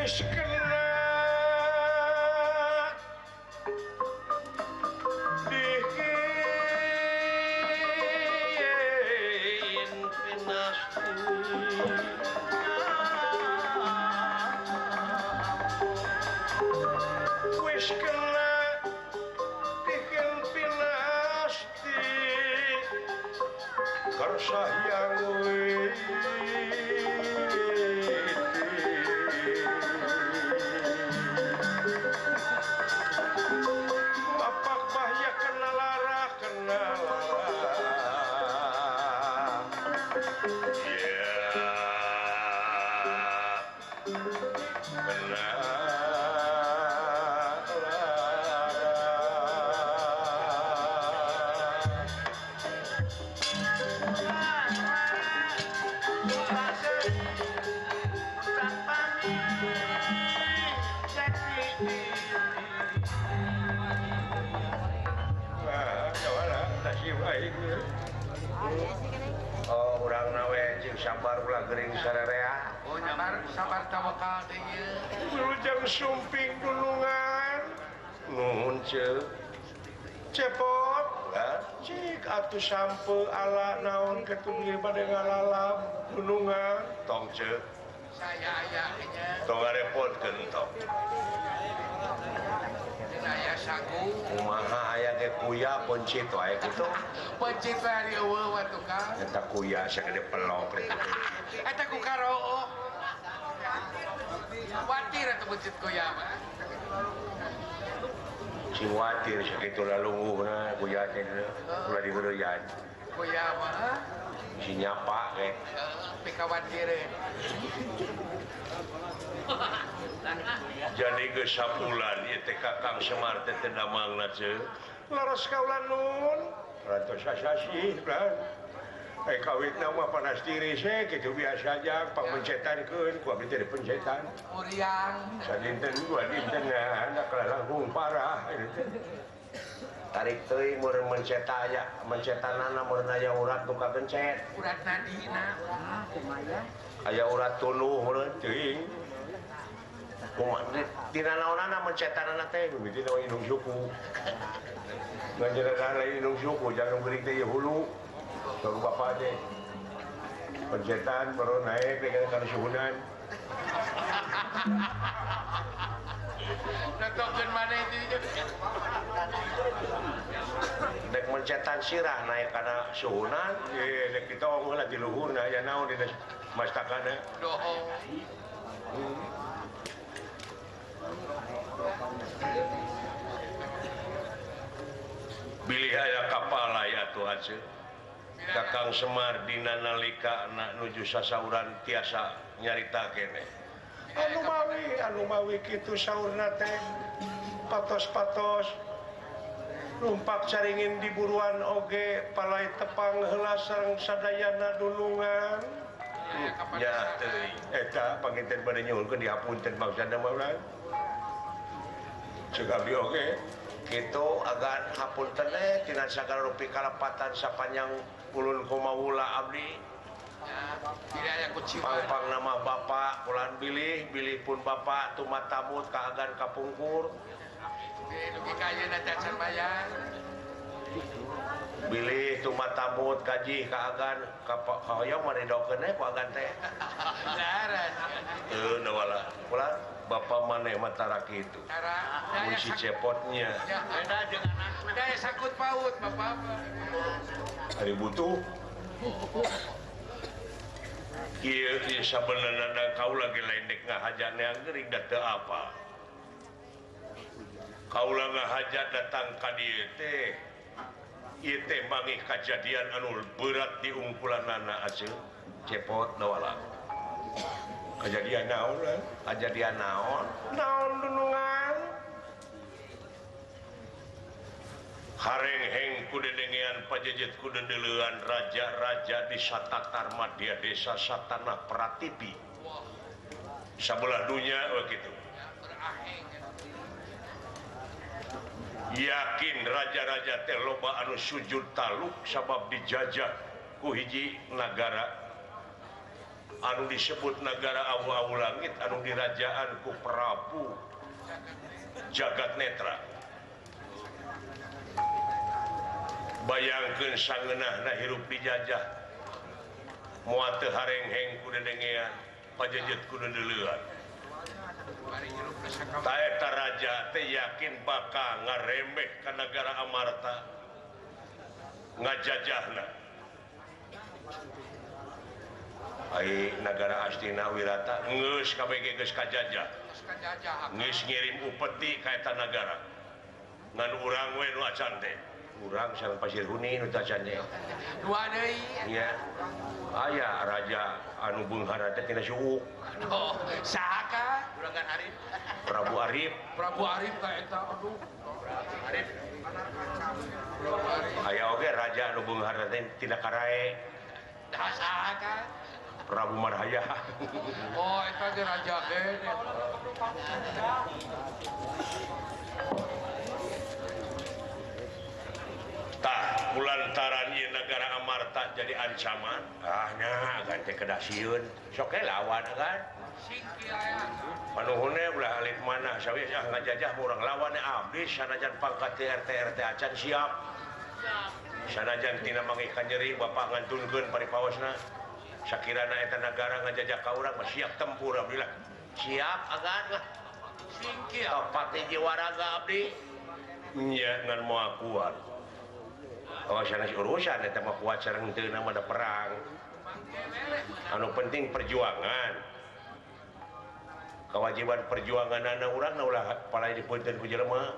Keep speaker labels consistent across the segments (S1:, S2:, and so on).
S1: Wis kena dihin pinasti wis kena dihin pinasti karsa yang oh urang nawe cing sabar ulah gering sarerea.
S2: Oh sabar sabar tawakal teh ieu.
S1: Wilujeng sumping dunungan. Nuhun ceu. Cepot cik atuh sampe ala naon kitu bilih bade ngalalap dunungan tong ceu.
S2: Saya aya nya.
S1: Tong ngarepotkeun tong.
S2: Aya sagu.
S1: Kumaha aya ge kuya pencit wae kitu.
S2: Pencit wae di eueuh wa tukang.
S1: Eta kuya sagede pelok kitu.
S2: Eta ku karoo. Watir atuh pencit kuya mah.
S1: Sing watir sakitu lalunguhna kuya teh ulah digeureuyan.
S2: Kuya mah
S1: si nyapa ge.
S2: Pikawatireun.
S1: Jadi geus sabulan ieu teh Kakang Semar teh teu damangna ceu. Laras kaula nun, rantos sasasih lan. Kawitna mah panas tiris kitu biasa aja pangmencetankeun ku abdi teh dipencetan.
S2: Muriang.
S1: Sadinten dua dinten anak langkung parah. Tarik teuing mun mencet aya mencetanana mun aya urat nu kagencet.
S2: Urat nadina.
S3: Kumaha?
S1: Aya urat tunuh meureun teuing. Kumaha tina naonana mencetanana teh mimiti na indung suku. Ngajaran lain indung suku jangan geuring teh hulu. Baru bapak teh. Pencetan baru naik teh kana suhunan.
S2: Nontonkeun maneh itu.
S1: Dek mencetan sirah naik kana suhunan, dek kita heula di luhurna aya naon dina mastakana.
S2: Doho.
S1: Bilih aya kapal aya atuh aceu. Kakang Semar dina nalika na nuju sasauran tiasa nyarita keneh. Anu mawi kitu saurna teh patos-patos lumpak caringin di buruan oge palai tepang heula sareng sadayana dunungan. Ya teuing eta panginten bade nyuhunkeun dihapunten maksudna mah urang. Ceuk abdi oge kitu agan hapunten teh tina sagala rupi kalepatan sapanjang ulun kumawula abdi. Pang-pang nama bapak ulan bilih bilih pun bapak tumatamut kaagan kapungkur. Bilih tumatamut kaji kaagan kahoyong maridokeun ku agan teh. Teu nawala ulah bapak maneh mah tara kitu. Mun si cepotnya.
S2: Daya sakut paut bapak.
S1: Ari butuh. Ieu ieu sabenerna kaula ge lain dek ngahaja neang geuring da teu apa. Kaula ngahaja datang ka dieu teh. Ieu teh mangih kajadian anu berat di ungkulanana aceu. Cepot nawala. Kajadian naon? Kajadian naon? Naon dunungan? Harengheng ku dedengean pajejet ku dedeleuan raja-raja di satatar madya desa satanah pratipi. Sabelah dunya begitu. Yakin raja-raja teh loba anu sujud taluk sabab dijajah ku hiji nagara. Anu disebut negara awu-awu langit anu dirajaan ku Prabu Jagat Netra. Bayangkeun sangeunahna hirup dijajah. Moal teu harengheng ku dedengean, pajejet ku dedeleuan. Ta eta raja teh yakin bakal ngarembeh ka negara Amarta. Ngajajahna. Ai nagara Astina Wirata geus kabeh geus kajajah. Geus ngirim upeti ka eta nagara. Ngan urang we nu acan teh. Urang sareng Pasir Huni nu acan teh.
S2: Dua deui.
S1: Nya. Aya raja anu beunghar teh tina suuk.
S2: Aduh, saha ka? Urangan Arif.
S1: Prabu Arif.
S2: Prabu Arif ka eta aduh. Arif.
S1: Aya oge raja anu beunghar teh tina karae.
S2: Dah saha ka?
S1: Prabu Marhaya.
S2: Oh, eta ge raja ge.
S1: Tah, kulantaran ieu nagara Amarta jadi ancaman, ah nya agan teh kedah sieun. Sok we lawan agan.
S2: Singkir aya.
S1: Panuhunna ulah alit mana sawieu ah ngajajah urang lawan abdi sanajan pangkat teh RT RT acan siap. Sanajan tina mangih kanyeri bapak ngantunkeun paripaosna. Sakirana eta nagara ngajajah ka urang mah siap tempur abdi lah. Siap agan lah.
S2: Singkir.
S1: Tempat hiji waraga abdi. Nya ngan moal kuat. Oh sanes urusan eta mah kuat sareng teu mah da perang. Anu penting perjuangan. Kewajiban perjuanganana urang na ulah palai dipunten ku jelema.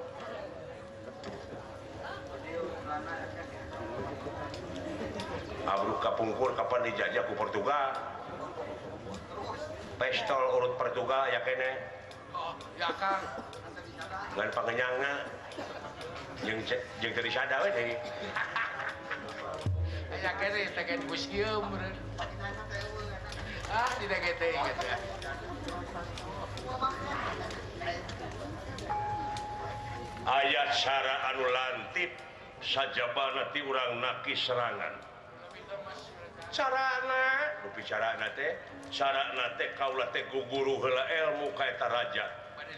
S1: Abru kapungkur kapan dijajah ku Portugal. Pestol urut Portugal ya kene.
S2: Oh, ya Kang.
S1: Ngan pangenyangna jeung jeung teu disada we deui.
S2: Aya kene teh gen museum meureun. Ah, tidak gitu ingat ya.
S1: Ayat cara anu lantip sajabana ti urang naki serangan. Carana, rupi carana teh, carana teh kaula teh guguru heula ilmu ka eta raja.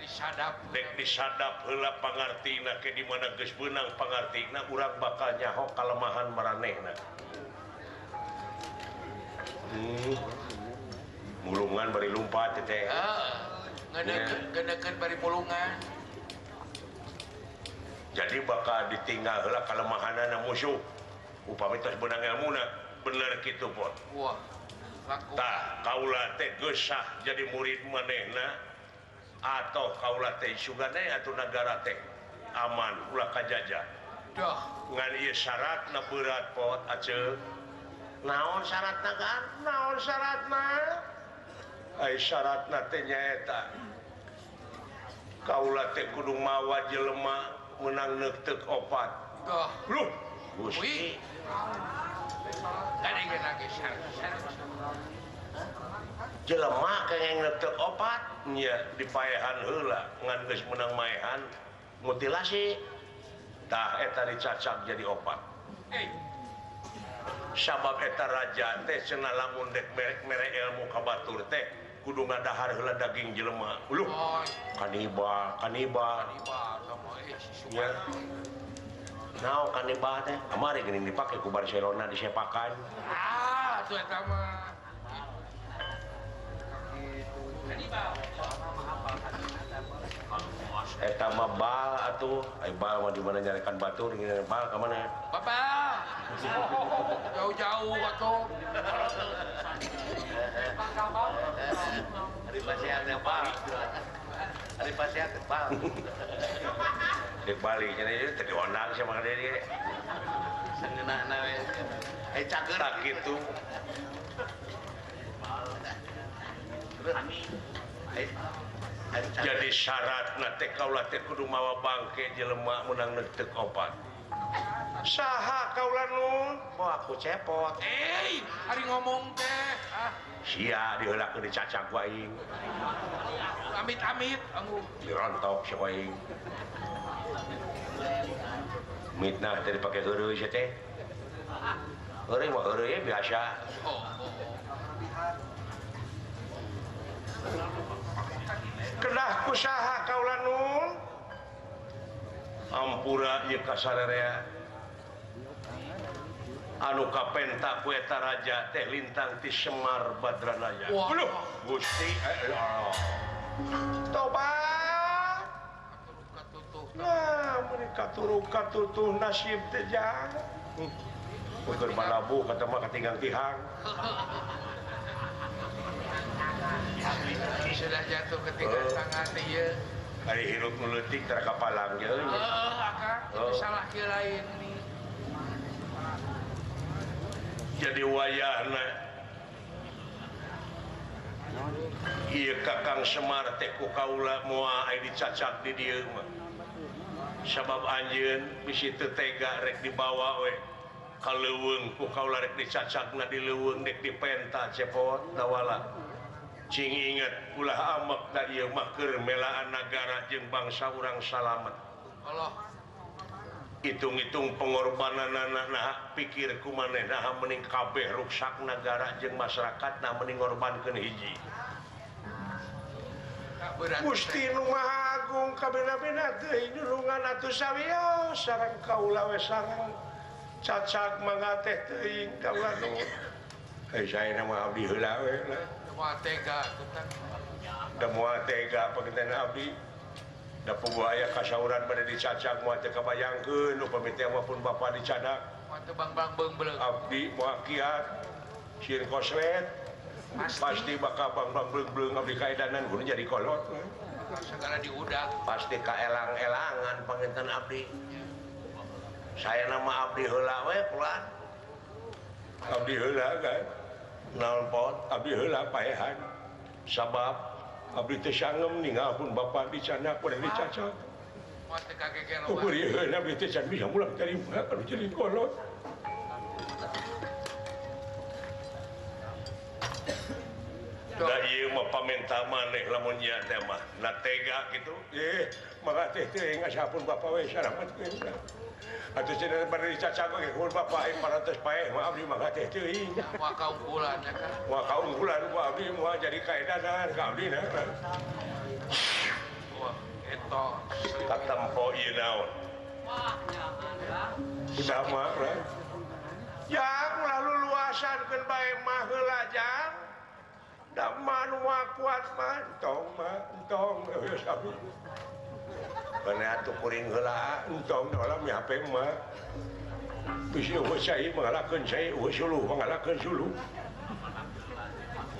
S2: Disadap.
S1: Dek disadap heula pangartina ke di mana geus beunang pangartina urang bakal nyaho kalemahan maranehna. Mulungan bari lumpat teh.
S2: Heeh. Ngeunekeun bari mulungan.
S1: Jadi bakal ditinggal heula kalemahanana musuh. Upami tos beunang ilmuna, bener kitu pon.
S2: Wah. Laku.
S1: Tah, kaula teh geus sah jadi murid manehna atau kaula teh sugane atuh nagara teh aman ulah kajajah.
S2: Duh,
S1: ngan ieu syaratna berat pot aceuk. Naon syaratna kan? Naon syaratna? Ai syaratna teh nyaeta kaula teh kudu mawa jelema meunang neuteuk opat.
S2: Duh.
S1: Luh, Gusti. Jelema kengeng neuteuk opat nya dipaehan heula ngan geus meunang maehan mutilasi. Tah eta dicacak jadi opat. Sabab eta raja teh cenah lamun dek mere ilmu ka batur teh kudu ngadahar heula daging jelema. Uluh. Kanibal, kanibal. Ya. Naon kanibal teh? Kamari geuning dipake ku Barcelona disepakan.
S2: Ah, atuh eta mah.
S1: Eta mah bal atuh, ai bal mah di mana nyarekan batur geuning bal ka mana?
S2: Bapak. Jauh-jauh atuh.
S3: Ari pasian teh bal. Ari pasian teh bal.
S1: Dek balik cenah ieu teh diondang sia mah ka dieu.
S3: Sangeunahna we. Eh cager
S1: tak kitu. Jadi syaratna teh kaula teh kudu mawa bangke jelema meunang neuteuk opat. Saha kaula nun? Moal aku cepot.
S2: Ari ngomong teh. Ah.
S1: Sia diheulakeun dicacak ku aing.
S2: Amit-amit anggu.
S1: Dirontok sia ku aing. Mitnah teh dipake heureuy sia teh. Heureuy mah heureuy biasa.
S2: Oh.
S1: Kedah kusaha kaula nun? Ampura ieu kasararea. Anu kapenta ku eta raja teh lintang ti Semar Badranaya. Aduh, Gusti tobat. Nah, mun katuruk katutuh nasib teh jang. Ukur balabu kata mah katinggal tihang.
S2: Sudah jatuh ketinggal tangan teh ieu.
S1: Ari hirup nu leutik tara kapalang ge.
S2: Heeh, akang, itu salah kieu lain nih.
S1: Jadi wayahna ieu Kakang Semar teh ku kaula moal aya dicacak di dieu mah. Sabab anjeun bisi teu tega rek dibawa we ka leuweung ku kaula rek dicacakna di leuweung rek dipenta cepot dawala. Cing inget ulah amek da ieu mah keur melaan nagara jeung bangsa urang salamet.
S2: Allah.
S1: Hitung-hitung pengorbananana nah pikir ku maneh nah mending kabeh ruksak nagara jeung masyarakat nah mending ngorbankeun hiji. Gusti nu Maha Agung kabina-bina teuing nulungan atuh sawios sareng kaula we sareng cacak mangga teh teuing kaula nu. Hei saya mah abdi heula we lah.
S2: Moal tega atuh teh.
S1: Da moal tega panginten abdi. Da puguh aya kasauran bade dicacak moal teu kabayangkeun upami teh mah pun bapa dicadak.
S2: Moal teu bang-bang beung-beleung.
S1: Abdi moal kiat sieun koslet. Pasti bakal bang-bang beung-beleung abdi kaedanan kudu jadi kolot.
S2: Segala diudak.
S1: Pasti kaelang-elangan panginten abdi. Saya nama abdi heula we pulang. Abdi heula kan. Naon pot abdi heula paehan. Sabab abdi teh sangem ninggal pun bapa dicanak kudu dicacak.
S2: Moal teu kagegeloan.
S1: Umur ieu abdi teh can bisa mulang tarima anu jadi kolot. Da ieu mah pamenta maneh lamun nya teh mah na tega kitu. Mangga teh teuing asapun bapa we salametkeun. Atuh cenah bade dicacak ge ku bapa aing parantos paeh mah abdi mangga teh teuing.
S2: Moal kaungkulan ya kan.
S1: Moal kaungkulan ku abdi moal jadi kaedanan ka abdi na.
S2: Wah, eta
S1: katempo ieu naon.
S4: Wah, jangan lah.
S1: Udah mah lah. Jang ulah luluasan keun bae mah heula jang. Da mah nu kuat mah entong mah entong geus abdi. Bane atuh kuring heula entong dalam HP mah. Bisi eueuh cai mangalakeun cai eueuh suluh mangalakeun suluh.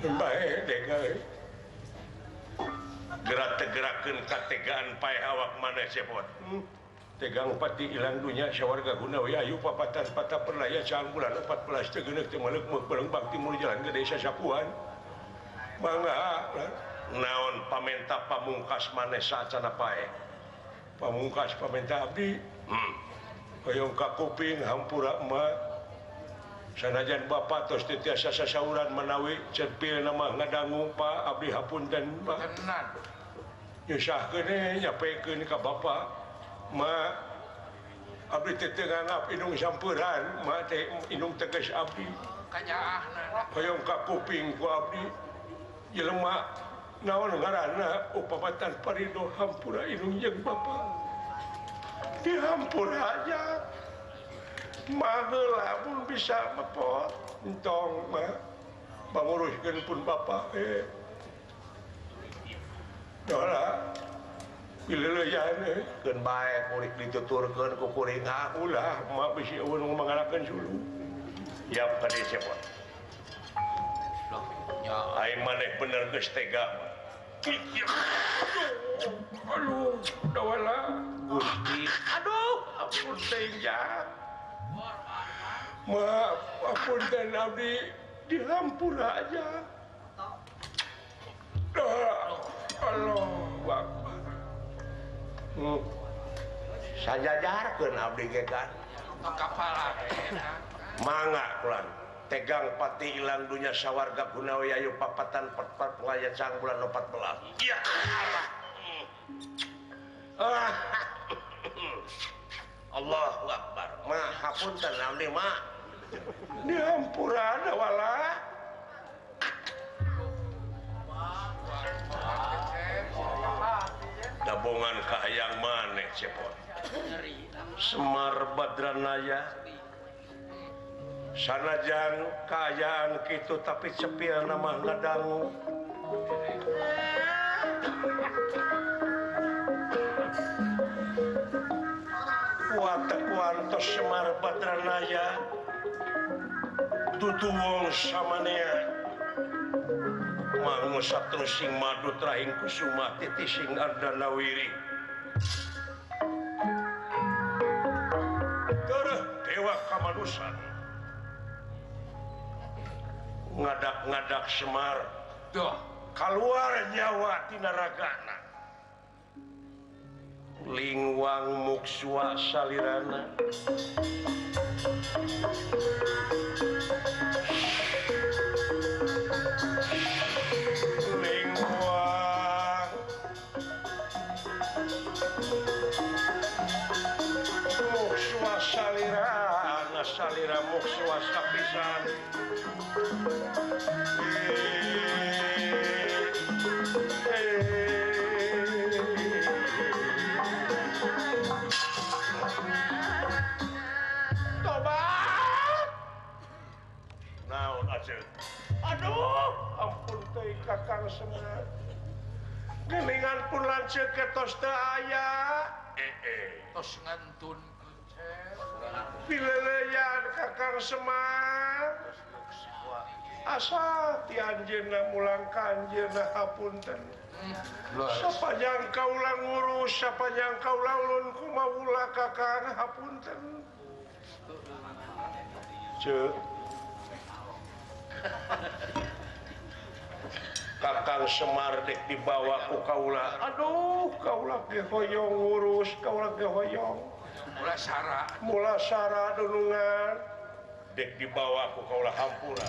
S1: Bae tega. Gerak tegerakeun kategaan paeh awak maneh cepot. Tegang pati ilang dunya sawarga guna we ayu papatan patah perlaya caang bulan 14 teu geuneuk teu maleuk meuk beleng timur jalan ke desa Sapuan. Mangga naon pamenta pamungkas maneh saacana paeh. Pamungkas pamenta abdi. Hoyong ka kuping hampura mah. Sanajan bapa tos teu tiasa sasauran manawi cepilna mah ngadangu pa abdi hapunten pa.
S2: Tenan.
S1: Nyusahkeun we nyapekeun ka bapa. Ma abdi teh teu nganggap indung sampeuran, ma teh indung teges abdi.
S2: Kanyaahna.
S1: Hoyong ka kuping ku abdi. Jelema naon ngaranna upamatan parido hampura indung jeung bapa. Dihampura aja. Mah heula mun bisa mepot entong mah panguruskeun pun bapa Dola pileuleyan keun bae kurik dituturkeun ku kuring ah ulah mah bisi eueun nu mangalakeun suluh. Yap ka dieu cepot.
S2: Loh, nya
S1: aing maneh bener geus tega mah. Aduh, dawala Gusti. Aduh, ampun teh jang. Maaf, ampun teh abdi dihampura aja. Allahu Akbar. Sajajarkeun abdi ge kan.
S2: Kapala
S1: Mangga kulan. Tegang pati ilang dunya sawarga gunawi ayu papatan perpat pelaya cang bulan 14. Iya. Allahu Akbar. Ma hapunten abdi mah. Dihampura wala. Kabongan kahayang maneh cepot. Semar Badranaya sanajan kaayaan kitu tapi cepilna mah ngadangu. Kuat-kuantos Semar Badranaya tutuwung samanea mangusap sing madu trahing kusuma titising ardanawiri. Tereh dewa kamanusan ngadak-ngadak Semar
S2: Duh.
S1: Kaluar nyawa tina ragana lingwang mukswa salirana lingwang mukswa salirana salira mukswa sapisan. Tobat. Naon aja. Aduh, ampun teh Kakang Semar. Geningan pun lanceuk ketos teu aya.
S2: Tos ngantun
S1: Pileleyan Kakang Semar. Asa ti anjeunna mulang ka anjeunna hapunten. Sapanjang kaula ngurus, sapanjang kaula ulun kumaula Kakang hapunten. Ceuk. Kakang Semar dek dibawa ku kaula. Aduh, kaula ge hoyong ngurus, kaula ge hoyong.
S2: Mula sara,
S1: mula sara dunungan dek dibawa ku kaula hampura.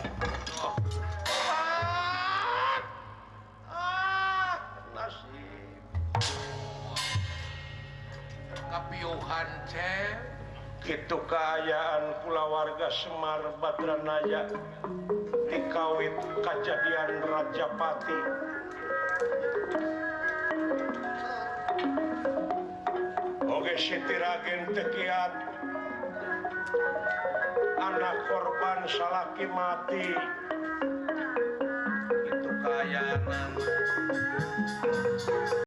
S1: Ah, nasib.
S2: Kapiuhan cek.
S1: Kitu kaayaan kulawarga Semar Badranaya dikawit kajadian Rajapati. Oge Siti Ragen teu kiat anak korban salaki mati. Itu kaayaan.